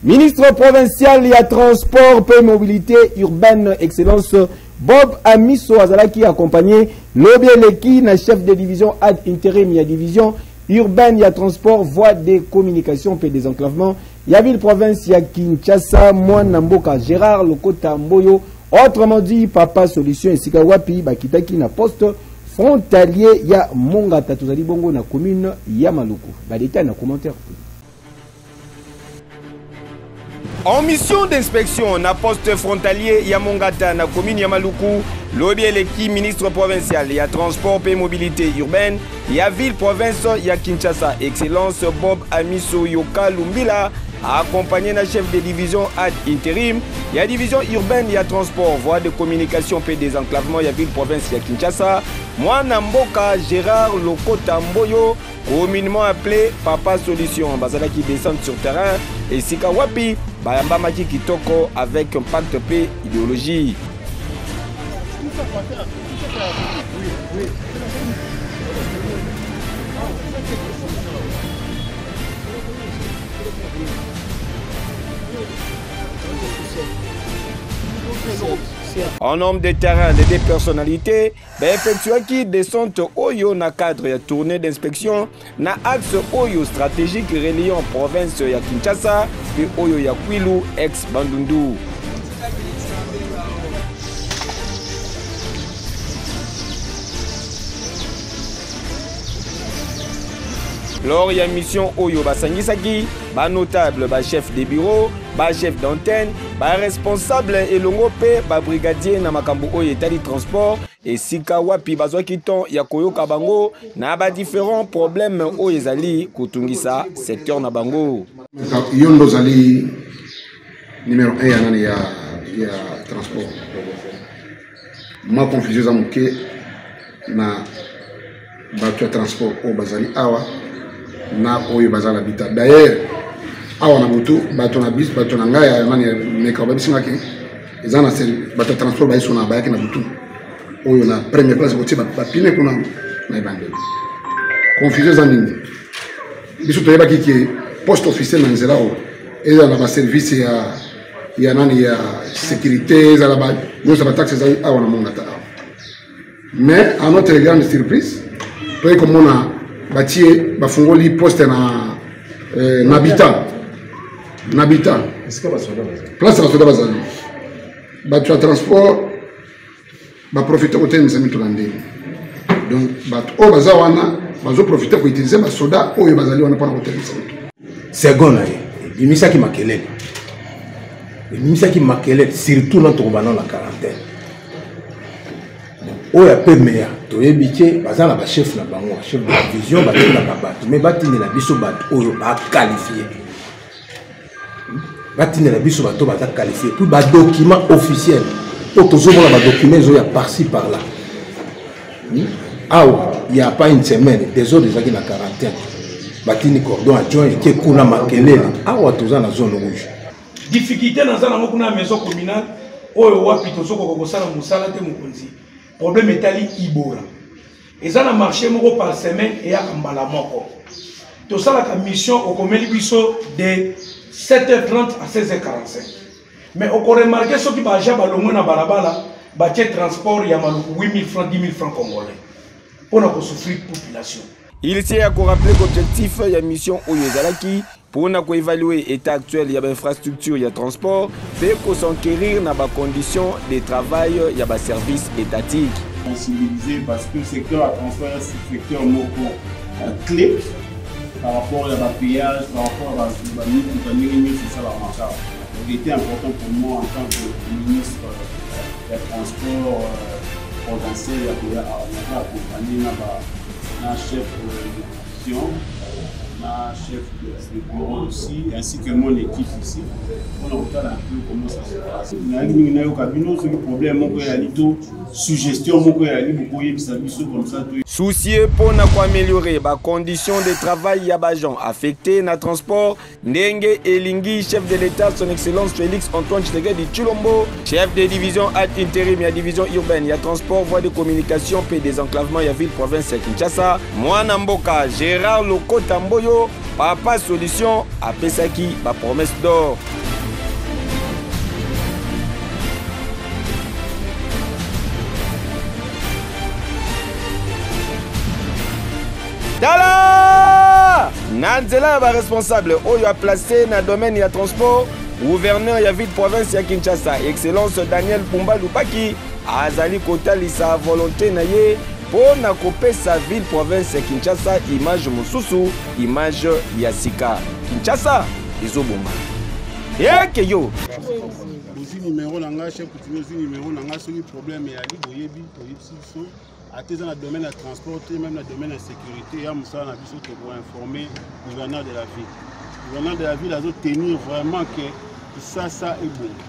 Ministre provincial ya transport mpe mobilité urbaine, Excellence Bob Amiso, azalaki accompagné lobi eleki na chef de division ad interim ya division urbaine ya transport, voie de communication mpe désenclavement ya ville province ya Kinshasa, mwana mboka Gérard Lokota Mboyo, autrement dit Papa Solution, esika wapi bakitaki na poste frontalier ya Mongata. Tozali bongo na commune ya Maluku. Ba détail na commentaire. En mission d'inspection na poste frontalier ya Mongata na commune ya Maluku, lobi eleki, ministre provincial ya transport pe mobilité urbaine ya ville province ya Kinshasa, Excellence Bob Amiso Yoka Lumbila, accompagné na chef de division ad intérim ya division urbaine ya transport, voie de communication pe désenclavement ya ville province ya Kinshasa, mwana mboka Gérard Lokota Mboyo, communément appelé Papa Solution, bazalaki descendre sur terrain esika wapi bayambamaki kitoko avec impact pe idéologie. En homme de terrain de deux personnalités baeffectuaki descente oyo na cadre ya tournée d'inspection na axe oyo stratégique reliant province ya Kinshasa mpe oyo ya Kwilu ex Bandundu. Lors ya mission oyo basangisaki banotable, bachef de bureau, bachef d'antenne, baresponsable elongo mpe babrigadier na makambo oyo etali transport, esika wapi bazwaki temps ya koyoka bango na ba différents problèmes oyo ezali kotungisa secteur na bango. Yo ndo ozali numéro 1 ya nani ya transport. Mwa confusion eza moke na bato ya transport oyo bazali awa na oyo baza na bita. D'ailleurs awa na butu, bato na bis, bato na ngai ya nani ya meka babisingaki eza na bato ya transport bayeso na bayaki na butu oyo na première place kotie bapine kuna na ebandeli. Confusion eza nini? Biso toyebaki ke poste officiel na nzela oyo ezala na baservice ya nani ya sécurité, ezala nyonso ya bataxe, ezali awa na Mongata awa. Mais à notre grande surprise, toyei komona batie, bafungoli poste na habitat place basoda bazali. Bato ya transport baprofite kotelemisa mituka ndenge. Donc bato oyo baza wana bazoprofite koutilize basoda oyo bazali wana mpona kotelemisa mituka. Second na ye ebimisaki makelele, ebimisaki makelele surtout na tokobana na quarantaine oyo ya PMA. Toyebi ke baza na bachef na bango, chef de division, batindaka bato, mais batindela biso bato oyo baqualifie, batindela biso bato baza qualifie, puis badocument officiel oyo tozomona, badocument ezoya par-ci par là. Awa ya pas une semaine, désordre ezalaki na quarantaine, batindi cordon adjoint eke kuna, makelele. Awa toza na zone rouge. Difficulté naza nango kuna ya maison communale oyo wapi tozokoka kosala mosala te, mokonzi. Problème etali Ibora, eza na marché moko par semaine eyaka mbala moko. Tosalaka mission, okomeli biso de 7h30 à 16h45, mais okoremarke soki baagent balongwe na balabala, batie transport ya Maluku 8000 francs, 10 000 francs congolais mpona kosouffrir population. Il tient à rappeler qu'objectif ya mission oyo ezalaki mpona koévaluer état actuel ya bainfrastructure ya transport mpe kos'enquérir na bacondition de travail ya baservice étatique. Sensibiliser parce que secteur ya transport ya secteur moko clé par rapport ya bapéage, par rapport à bamituka, ndenge nyonso esalamaka. Donc il était important pour moi en tant que ministre ya transport provincial ya koya awa, naza accompagné na chef de division, na chef de bureau aussi, ainsi que mon équipe ici, mpona kotala un peu comment ça se passe. Nayaki mingi nayoka bino soki problème moko eyali to suggestion moko eyali, bokoyebisa biso comme ça to Soucieux mpona koaméliorer bacondition de travail ya baagent affecté na transport ndenge elingi chef de l'État, Son Excellence Félix Antoine Tshisekedi Tshilombo, chef de division ad intérim ya division urbaine ya transport, voie de communication mpe désenclavement ya ville province ya Kinshasa, mwana mboka Gérard Lokota Mboyo. oyo papa solution apesaki bapromesse d'or. Tala! Na nzela ya baresponsable oyo aplace na domaine ya transport, gouverneur ya ville province ya Kinshasa, Excellence Daniel Pumba Lubaki, azali kotalisa volonté na ye mpo na kopesa ville province ya Kinshasa image mosusu, image ya sika. Kinshasa ezobonga. Eke yo! Bozwi numero na ngai, chef coutumier, ozwi numero na ngai, soki problème eyali boyebi, toyebisi biso. Ata eza na domaine ya transport te, même na domaine ya sécurité ya mosala na biso, tokoinforme gouverneur de la ville. Gouverneur de la ville azotenir vraiment ke Kisasa ebonga.